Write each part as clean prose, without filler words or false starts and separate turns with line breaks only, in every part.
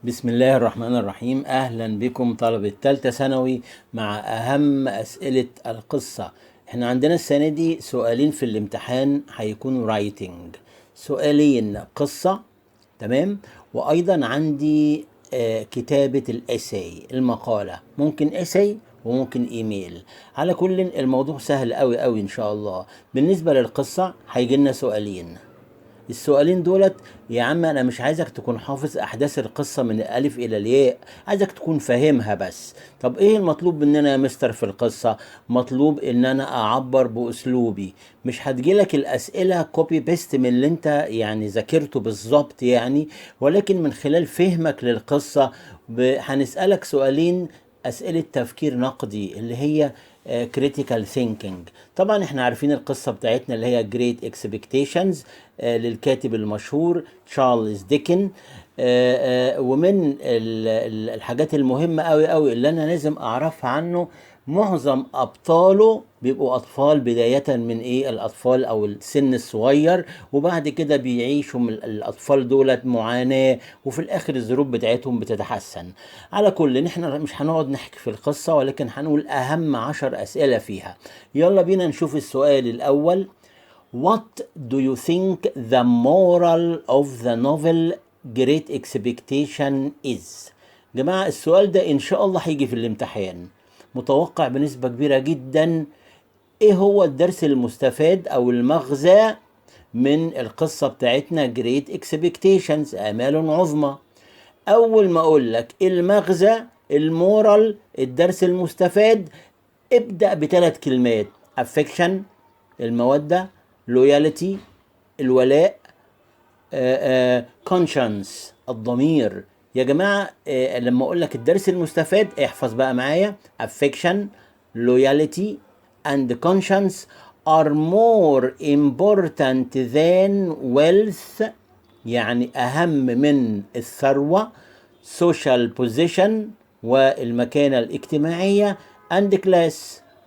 بسم الله الرحمن الرحيم. أهلا بكم طلبة تالتة ثانوي مع أهم أسئلة القصة. احنا عندنا السنة دي سؤالين في الامتحان هيكونوا writing، سؤالين قصة، تمام؟ وأيضا عندي كتابة ال essay، المقالة، ممكن essay وممكن ايميل. على كل الموضوع سهل قوي قوي ان شاء الله. بالنسبة للقصة هيجي لنا سؤالين، السؤالين دولت يا عم انا مش عايزك تكون حافظ احداث القصة من الالف الى الياء، عايزك تكون فاهمها بس. طب ايه المطلوب مننا يا مستر في القصة؟ مطلوب ان انا اعبر باسلوبي. مش هتجيلك الاسئلة copy paste من اللي انت يعني ذاكرته بالظبط يعني، ولكن من خلال فهمك للقصة هنسألك سؤالين اسئلة تفكير نقدي اللي هي critical thinking. طبعا احنا عارفين القصة بتاعتنا اللي هي Great Expectations للكاتب المشهور تشارلز ديكن. ومن الحاجات المهمة قوي قوي اللي انا لازم اعرفها عنه، معظم ابطاله بيبقوا اطفال، بداية من ايه؟ الاطفال او السن الصغير، وبعد كده بيعيشوا من الاطفال دولت معاناة، وفي الاخر الظروف بتاعتهم بتتحسن. على كل احنا مش هنقعد نحكي في القصة، ولكن هنقول اهم 10 اسئلة فيها. يلا بينا نشوف السؤال الاول. What do you think the moral of the novel Great Expectation is؟ جماعة السؤال ده إن شاء الله هيجي في الامتحان، متوقع بنسبة كبيرة جدا. إيه هو الدرس المستفاد أو المغزى من القصة بتاعتنا Great Expectations، آمال عظمى؟ أول ما أقول لك المغزى، ال moral، الدرس المستفاد، ابدأ بثلاث كلمات: affection المودة، loyalty الولاء، conscience الضمير. يا جماعة لما أقول لك الدرس المستفاد احفظ بقى معايا: affection، loyalty and conscience are more important than wealth، يعني أهم من الثروة، social position والمكانة الاجتماعية، and class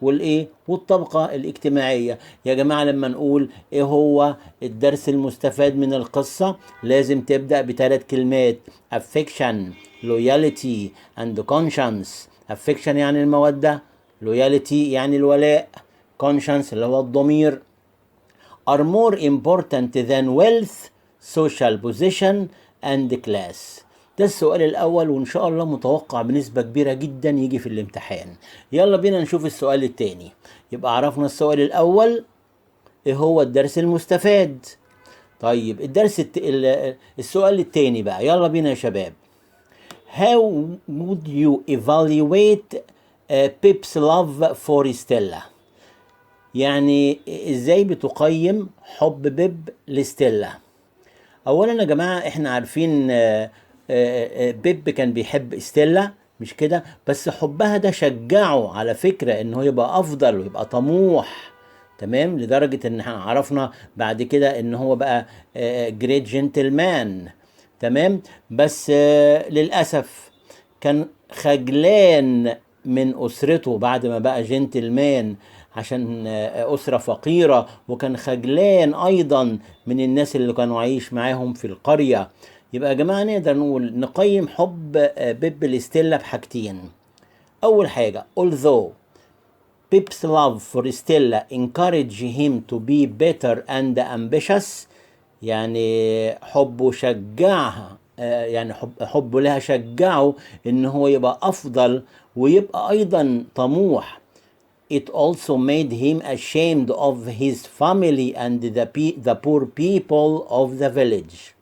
والايه؟ والطبقة الاجتماعية. يا جماعة لما نقول ايه هو الدرس المستفاد من القصة لازم تبدأ بثلاث كلمات: affection، loyalty and conscience. affection يعني المودة، loyalty يعني الولاء، conscience اللي هو الضمير، are more important than wealth، social position and class. ده السؤال الأول، وإن شاء الله متوقع بنسبة كبيرة جدا يجي في الامتحان. يلا بينا نشوف السؤال الثاني. يبقى عرفنا السؤال الأول إيه هو الدرس المستفاد. طيب السؤال الثاني بقى، يلا بينا يا شباب. How would you evaluate Pip's love for Estella؟ يعني ازاي بتقيم حب بيب لستيلا؟ اولا يا جماعه احنا عارفين بيب كان بيحب استيلا، مش كده؟ بس حبها ده شجعه على فكره ان هو يبقى افضل ويبقى طموح، تمام؟ لدرجه ان احنا عرفنا بعد كده ان هو بقى great gentleman، تمام؟ بس للاسف كان خجلان من اسرته بعد ما بقى جنتلمان، عشان أسرة فقيرة، وكان خجلان أيضا من الناس اللي كانوا عايش معاهم في القرية. يبقى يا جماعة نقدر نقول نقيم حب بيب لستيلا بحاجتين. أول حاجة، although Pip's love for Estella encouraged him to be better and ambitious، يعني حبه شجعها يعني حبه لها شجعه ان هو يبقى افضل ويبقى ايضا طموح، it also made him ashamed of his family and the poor people of the village.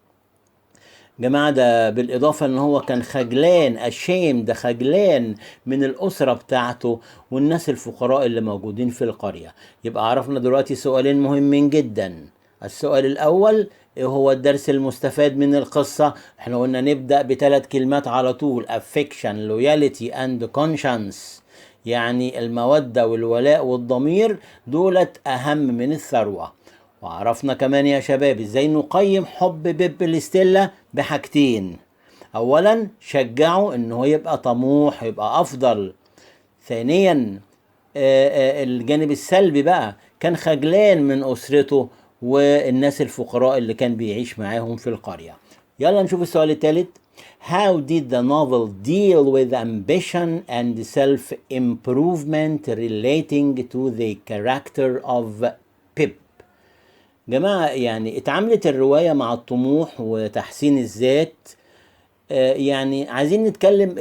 جماعة ده بالإضافة إن هو كان خجلان، ashamed، خجلان من الأسرة بتاعته والناس الفقراء اللي موجودين في القرية. يبقى عرفنا دلوقتي سؤالين مهمين جدا. السؤال الأول إيه هو الدرس المستفاد من القصة؟ احنا قلنا نبدأ بثلاث كلمات على طول: affection، loyalty and conscience، يعني المودة والولاء والضمير دولت أهم من الثروة. وعرفنا كمان يا شباب ازاي نقيم حب بيب لستيلا بحاجتين: اولا شجعه ان هو يبقى طموح، يبقى افضل. ثانيا الجانب السلبي بقى كان خجلان من اسرته والناس الفقراء اللي كان بيعيش معاهم في القرية. يلا نشوف السؤال الثالث. How did the novel deal with ambition and self-improvement relating to the character of Pip؟ جماعة، يعني اتعاملت الرواية مع الطموح وتحسين الذات، يعني عايزين نتكلم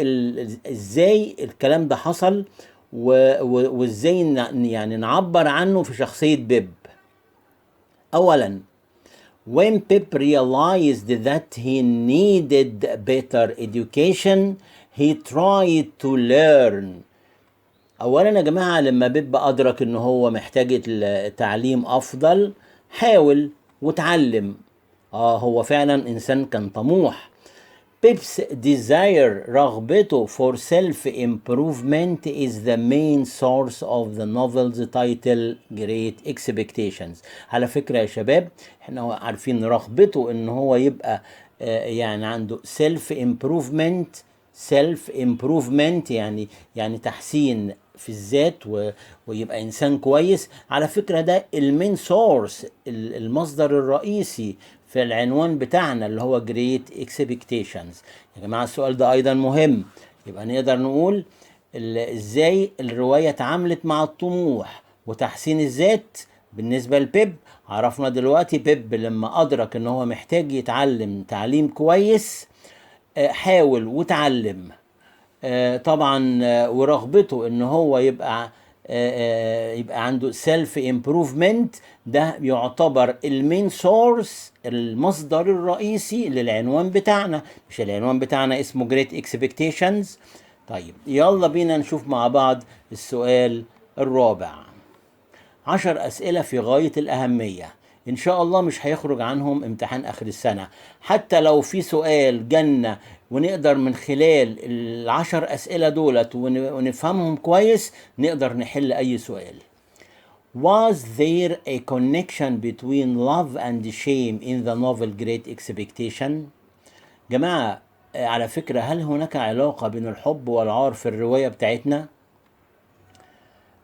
ازاي الكلام ده حصل وازاي يعني نعبر عنه في شخصية بيب. اولا، when Pip realized that he needed better education، he tried to learn. اولا يا جماعه، لما بيب ادرك ان هو محتاج التعليم افضل، حاول وتعلم. هو فعلا انسان كان طموح. Pip's desire، رغبته، for self improvement is the main source of the novel's title Great Expectations. على فكرة يا شباب، احنا عارفين رغبته ان هو يبقى يعني عنده self improvement. self improvement يعني تحسين في الذات ويبقى انسان كويس. على فكرة ده ال main source، المصدر الرئيسي في العنوان بتاعنا اللي هو Great Expectations. يا جماعة، السؤال ده ايضا مهم. يبقى نقدر نقول ازاي الرواية اتعاملت مع الطموح وتحسين الذات بالنسبة لبيب؟ عرفنا دلوقتي بيب لما أدرك ان هو محتاج يتعلم تعليم كويس، حاول وتعلم. طبعا ورغبته ان هو يبقى عنده self improvement، ده يعتبر ال main source، المصدر الرئيسي للعنوان بتاعنا. مش العنوان بتاعنا اسمه Great Expectations؟ طيب، يلا بينا نشوف مع بعض السؤال الرابع. 10 أسئلة في غاية الأهمية، إن شاء الله مش هيخرج عنهم امتحان آخر السنة. حتى لو في سؤال جالنا ونقدر من خلال ال10 أسئلة دولت ونفهمهم كويس، نقدر نحل أي سؤال. Was there a connection between love and shame in the novel Great Expectation؟ جماعة، على فكرة، هل هناك علاقة بين الحب والعار في الرواية بتاعتنا؟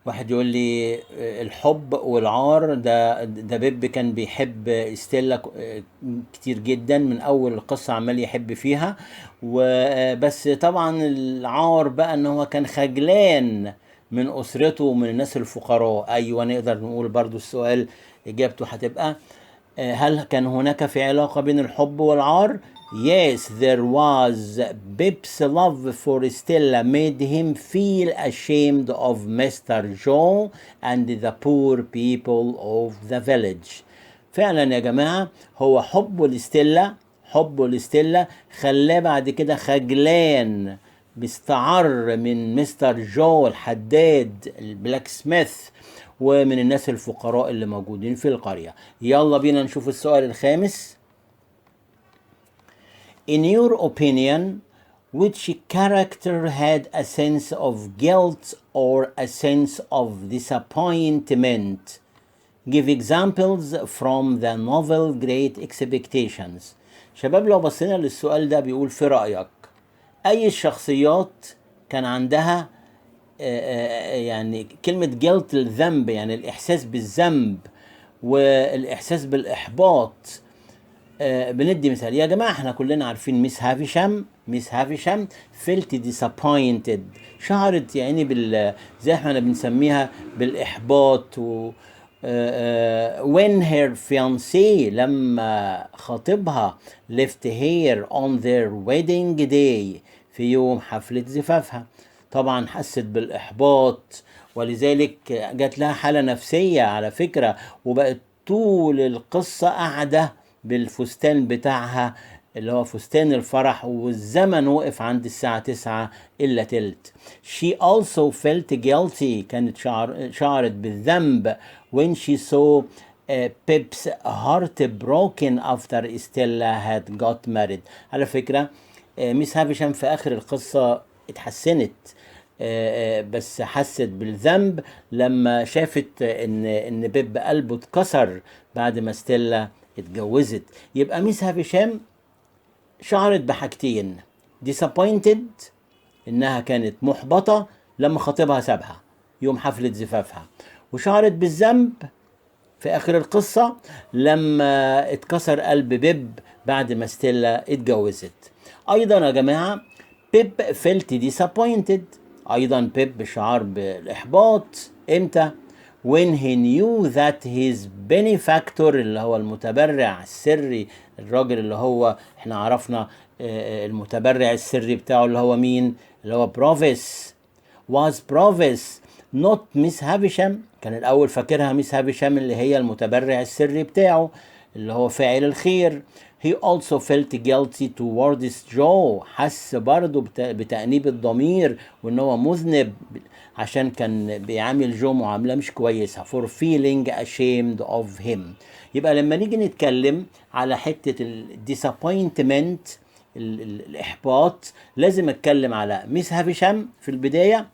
واحد يقول لي الحب والعار، ده بيب كان بيحب ستيلا كتير جدا، من اول القصة عمال يحب فيها، وبس طبعا العار بقى ان هو كان خجلان من اسرته ومن الناس الفقراء. ايوه، نقدر نقول برضو السؤال اجابته هتبقى هل كان هناك في علاقة بين الحب والعار؟ Yes, there was. Pip's love for Estella made him feel ashamed of Mr. Joe and the poor people of the village. فعلا يا جماعة، هو حبه لستيلا خلاه بعد كده خجلان، بيستعر من مستر جو الحداد، ال blacksmith، ومن الناس الفقراء اللي موجودين في القرية. يلا بينا نشوف السؤال الخامس. In your opinion، which character had a sense of guilt or a sense of disappointment? Give examples from the novel Great Expectations. شباب، لو بصينا للسؤال ده، بيقول في رأيك أي الشخصيات كان عندها يعني كلمة guilt الذنب، يعني الإحساس بالذنب والإحساس بالإحباط. بندي مثال يا جماعة، احنا كلنا عارفين Miss Havisham. Miss Havisham felt disappointed، شعرت يعني زي احنا بنسميها بالإحباط، و when her fiancé، لما خطيبها، left her on their wedding day، في يوم حفلة زفافها. طبعا حست بالإحباط، ولذلك جات لها حالة نفسية على فكرة، وبقت طول القصة قاعدة بالفستان بتاعها اللي هو فستان الفرح، والزمن وقف عند الساعة 8:40. She also felt guilty، كانت شعرت بالذنب، when she saw Pip's heart broken after Estella had got married. على فكرة Miss Havisham في آخر القصة اتحسنت، بس حست بالذنب لما شافت ان بيب قلبه اتكسر بعد ما ستيلا اتجوزت. يبقى Miss Havisham شعرت بحاجتين: disappointed، انها كانت محبطة لما خطيبها سابها يوم حفلة زفافها، وشعرت بالذنب في آخر القصة لما اتكسر قلب بيب بعد ما ستيلا اتجوزت. أيضا يا جماعة بيب felt disappointed، أيضا بيب شعر بالإحباط. إمتى؟ when he knew that his benefactor اللي هو المتبرع السري، الراجل اللي هو احنا عرفنا المتبرع السري بتاعه اللي هو مين؟ اللي هو بروفيس، was Provis not Miss Havisham. كان الأول فاكرها Miss Havisham اللي هي المتبرع السري بتاعه اللي هو فاعل الخير. He also felt guilty towards Joe، حس برضه بتأنيب الضمير وان هو مذنب عشان كان بيعامل جو معاملة مش كويسة، for feeling ashamed of him. يبقى لما نيجي نتكلم على حتة ال disappointment، الإحباط، لازم اتكلم على Miss Havisham في البداية،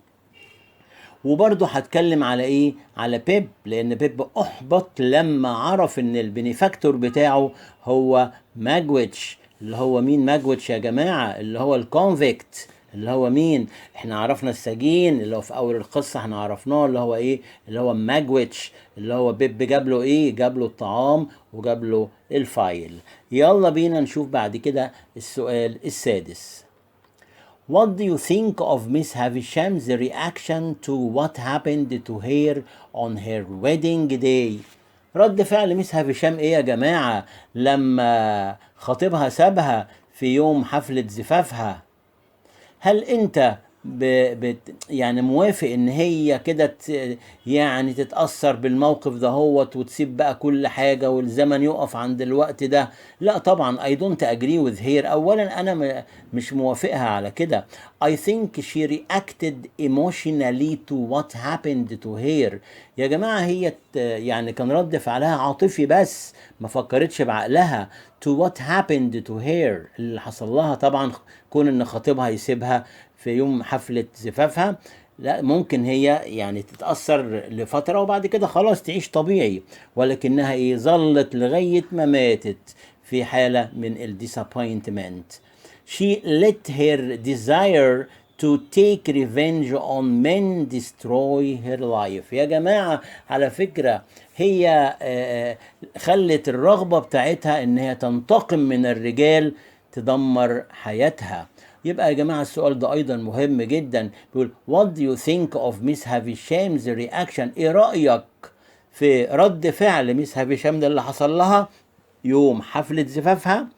وبرضه هتكلم على ايه؟ على بيب، لان بيب احبط لما عرف ان ال benefactor بتاعه هو ماجويتش. اللي هو مين ماجويتش يا جماعة؟ اللي هو ال convict، اللي هو مين؟ احنا عرفنا السجين اللي هو في اول القصة احنا عرفناه اللي هو ايه؟ اللي هو ماجويتش، اللي هو بيب جاب له ايه؟ جاب له الطعام وجاب له ال file. يلا بينا نشوف بعد كده السؤال السادس. What do you think of Miss Havisham's reaction to what happened to her on her wedding day؟ رد فعل Miss هافيشام ايه يا جماعة لما خطيبها سابها في يوم حفلة زفافها؟ هل انت ب... بت... يعني موافق ان هي كده يعني تتأثر بالموقف ده هوت وتسيب بقى كل حاجة والزمن يقف عند الوقت ده؟ لا طبعا، I don't agree with her. اولا انا مش موافقها على كده. I think she reacted emotionally to what happened to her. يا جماعة هي يعني كان رد فعلها عاطفي بس ما فكرتش بعقلها. to what happened to her، اللي حصل لها طبعا كون ان خطيبها يسيبها في يوم حفلة زفافها، لا ممكن هي يعني تتأثر لفترة وبعد كده خلاص تعيش طبيعي، ولكنها ايه؟ ظلت لغاية ما ماتت في حالة من ال disappointment. She let her desire to take revenge on men destroy her life. يا جماعة على فكرة هي خلت الرغبة بتاعتها ان هي تنتقم من الرجال تدمر حياتها. يبقى يا جماعة السؤال ده أيضا مهم جدا، بيقول what do you think of Miss Havisham's reaction؟ إيه رأيك في رد فعل Miss هافيشام ده اللي حصل لها يوم حفلة زفافها؟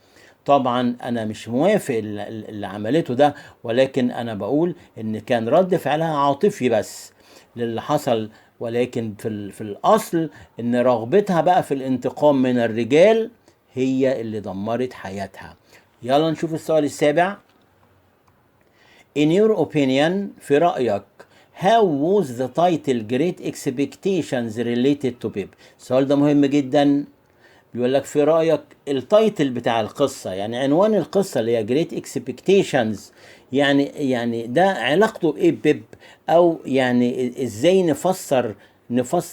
طبعا انا مش موافق اللي عملته ده، ولكن انا بقول ان كان رد فعلها عاطفي بس للي حصل، ولكن في الاصل ان رغبتها بقى في الانتقام من الرجال هي اللي دمرت حياتها. يلا نشوف السؤال السابع. In your opinion، في رأيك، how was the title Great Expectations related to Pip؟ السؤال ده مهم جدا، بيقول لك في رأيك ال title بتاع القصة، يعني عنوان القصة اللي هي Great Expectations، يعني ده علاقته بايه بيب؟ او يعني ازاي نفسر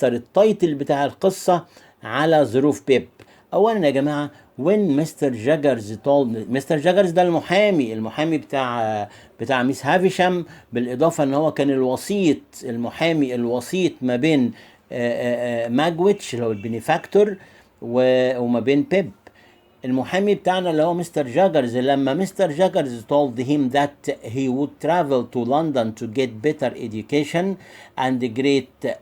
ال title بتاع القصة على ظروف بيب؟ اولا يا جماعة when Mr. Jaggers told، Mr. Jaggers ده المحامي بتاع Miss هافيشام، بالاضافه ان هو كان الوسيط، المحامي الوسيط ما بين ماجويتش اللي هو ال benefactor وما بين بيب. المحامي بتاعنا اللي هو مستر جاجرز، لما مستر جاجرز told him that he would travel to London to get better education and great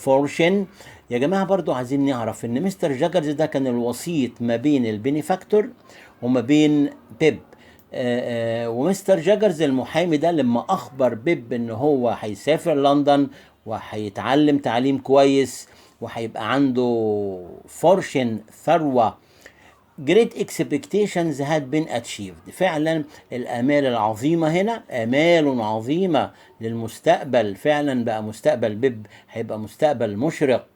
fortune. يا جماعة برضو عايزين نعرف ان مستر جاجرز ده كان الوسيط ما بين ال benefactor وما بين بيب، ومستر جاجرز المحامي ده لما اخبر بيب ان هو هيسافر لندن وهيتعلم تعليم كويس وهيبقى عنده fortune، ثروة، great expectations had been achieved. فعلا الآمال العظيمة هنا، آمال عظيمة للمستقبل، فعلا بقى مستقبل بيب هيبقى مستقبل مشرق.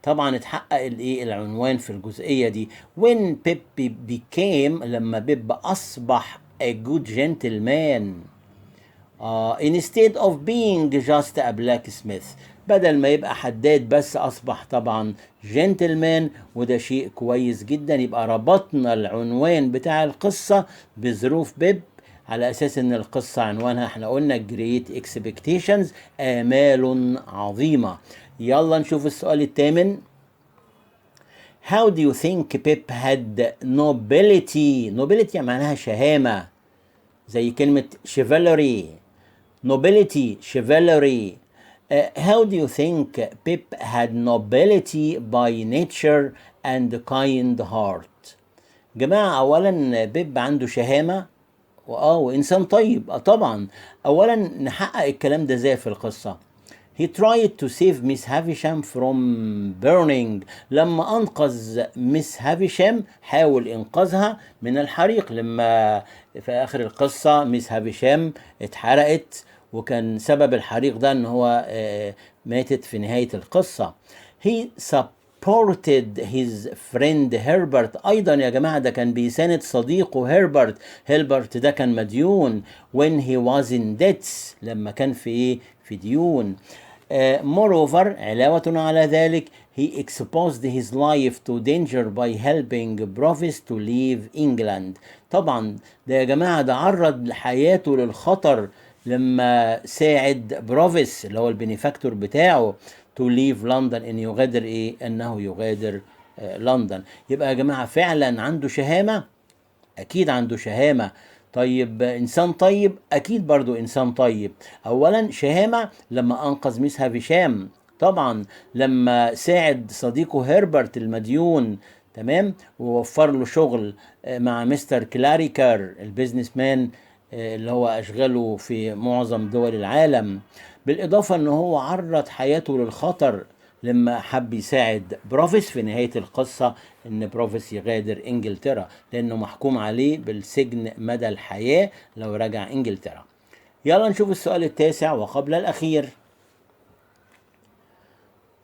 طبعا اتحقق الايه؟ العنوان في الجزئية دي. when Pip became، لما بيب أصبح a good gentleman instead of being just a blacksmith، بدل ما يبقى حداد بس أصبح طبعا جنتلمان، وده شيء كويس جدا. يبقى ربطنا العنوان بتاع القصة بظروف بيب على أساس إن القصة عنوانها احنا قلنا Great Expectations، آمال عظيمة. يلا نشوف السؤال الثامن. How do you think Pip had nobility؟ nobility معناها شهامة، زي كلمة chivalry، nobility، chivalry. How do you think Pip had nobility by nature and kind heart؟ جماعة، أولا بيب عنده شهامة وإنسان طيب. طبعا أولا نحقق الكلام ده ازاي في القصة؟ He tried to save Miss Havisham from burning. لما أنقذ Miss Havisham، حاول إنقاذها من الحريق، لما في آخر القصة Miss Havisham اتحرقت، وكان سبب الحريق ده ان هو ماتت في نهاية القصة. He supported his friend Herbert. ايضا يا جماعة ده كان بيساند صديقه هربرت. هربرت ده كان مديون، when he was in debts، لما كان في ايه؟ في ديون. Moreover، علاوة على ذلك، he exposed his life to danger by helping Provis to leave England. طبعا ده يا جماعة ده عرض حياته للخطر لما ساعد بروفيس اللي هو ال benefactor بتاعه to leave London، ان يغادر ايه؟ انه يغادر لندن. يبقى يا جماعة فعلا عنده شهامة، اكيد عنده شهامة. طيب، انسان طيب، اكيد برضو انسان طيب. اولا شهامة لما انقذ Miss Havisham، طبعا لما ساعد صديقه هربرت المديون، تمام، ووفر له شغل مع مستر كلاريكر ال businessman اللي هو اشغله في معظم دول العالم. بالاضافه ان هو عرض حياته للخطر لما حب يساعد بروفيس في نهاية القصة ان بروفيس يغادر انجلترا، لانه محكوم عليه بالسجن مدى الحياة لو رجع انجلترا. يلا نشوف السؤال التاسع وقبل الاخير.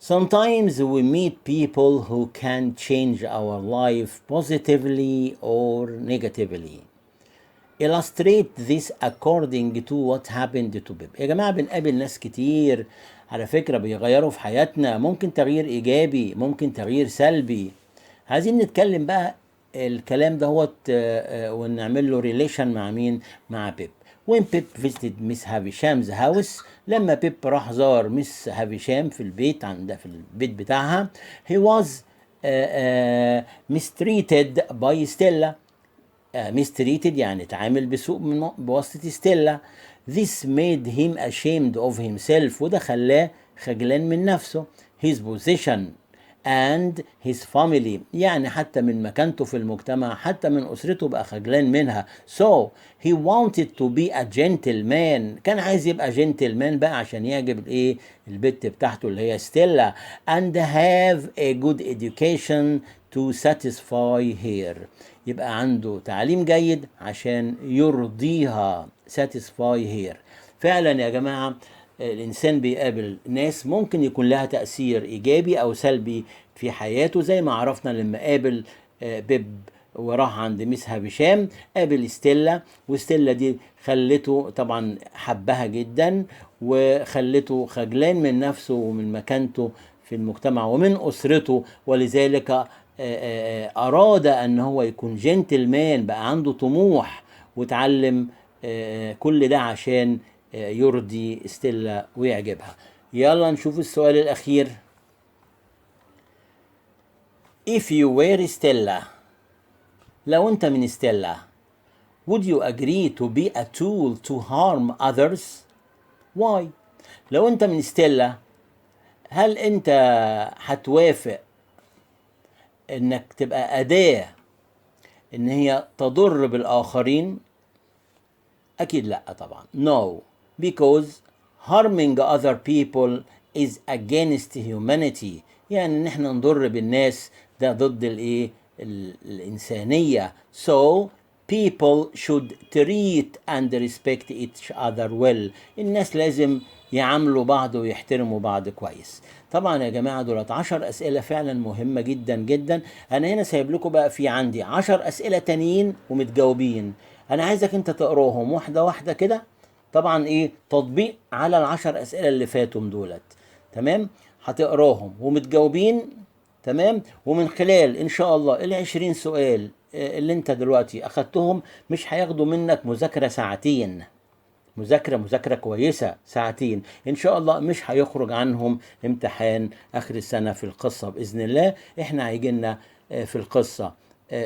Sometimes we meet people who can change our life positively or negatively. Illustrate this according to what happened to Pip. يا جماعة، بنقابل ناس كتير على فكرة بيغيروا في حياتنا، ممكن تغيير إيجابي، ممكن تغيير سلبي. عايزين نتكلم بقى الكلام ده هو ونعمل له relation مع مين؟ مع بيب. When Pip visited Miss Havisham's house، لما بيب راح زار Miss Havisham في البيت عندها، في البيت بتاعها، he was mistreated by Estella. Mistreated يعني اتعامل بسوء من بواسطة ستيلا. This made him ashamed of himself، وده خلاه خجلان من نفسه، his position and his family، يعني حتى من مكانته في المجتمع، حتى من أسرته بقى خجلان منها. so he wanted to be a gentleman، كان عايز يبقى جنتلمان بقى عشان يعجب الايه؟ البت بتاعته اللي هي ستيلا، and have a good education to satisfy her، يبقى عنده تعليم جيد عشان يرضيها، satisfy her. فعلا يا جماعة الإنسان بيقابل ناس ممكن يكون لها تأثير إيجابي أو سلبي في حياته، زي ما عرفنا لما قابل بيب وراح عند Miss Havisham قابل ستيلا، وستيلا دي خلته طبعا حبها جدا وخلته خجلان من نفسه ومن مكانته في المجتمع ومن أسرته، ولذلك أراد أن هو يكون جنتلمان، بقى عنده طموح وتعلم كل ده عشان يرضي ستيلا ويعجبها. يلا نشوف السؤال الأخير. If you were Estella، لو أنت من ستيلا، would you agree to be a tool to harm others؟ why؟ لو أنت من ستيلا، هل أنت هتوافق إنك تبقى أداة إن هي تضر بالآخرين؟ أكيد لأ طبعا. No، because harming other people is against humanity، يعني إن احنا نضر بالناس ده ضد الإيه؟ الإنسانية. so people should treat and respect each other well، الناس لازم يعاملوا بعض ويحترموا بعض كويس. طبعا يا جماعة دولت 10 أسئلة فعلا مهمة جدا جدا. أنا هنا سايب لكم بقى في عندي 10 أسئلة تانيين ومتجاوبين، أنا عايزك أنت تقراهم واحدة واحدة كده، طبعا إيه؟ تطبيق على ال10 أسئلة اللي فاتوا دولت، تمام؟ هتقراهم ومتجاوبين، تمام؟ ومن خلال ان شاء الله ال20 سؤال اللي انت دلوقتي اخدتهم مش هياخدوا منك مذاكرة ساعتين، مذاكرة مذاكرة كويسة ساعتين إن شاء الله مش هيخرج عنهم امتحان آخر السنة في القصة بإذن الله. إحنا هيجي لنا في القصة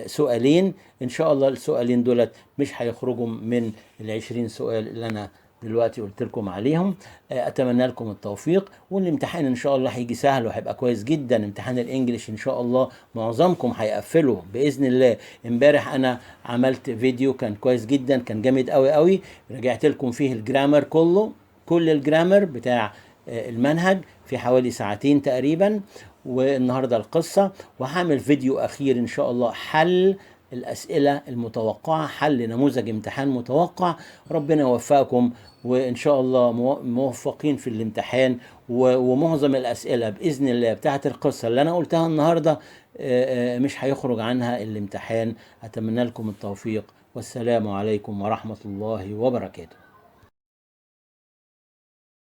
سؤالين. ان شاء الله السؤالين دولت مش هيخرجوا من ال20 سؤال اللي انا دلوقتي قلت لكم عليهم. اتمنى لكم التوفيق، والامتحان ان شاء الله هيجي سهل وهيبقى كويس جدا. امتحان ال English ان شاء الله معظمكم هيقفله باذن الله. امبارح انا عملت فيديو كان كويس جدا، كان جامد قوي قوي، رجعت لكم فيه ال grammar كله، كل ال grammar بتاع المنهج في حوالي ساعتين تقريبا. والنهارده القصه، وهعمل فيديو اخير ان شاء الله حل الأسئلة المتوقعة، حل نموذج امتحان متوقع. ربنا يوفقكم، وإن شاء الله موفقين في الامتحان. ومعظم الأسئلة بإذن الله بتاعت القصة اللي أنا قلتها النهاردة مش هيخرج عنها الامتحان. أتمنى لكم التوفيق، والسلام عليكم ورحمة الله وبركاته.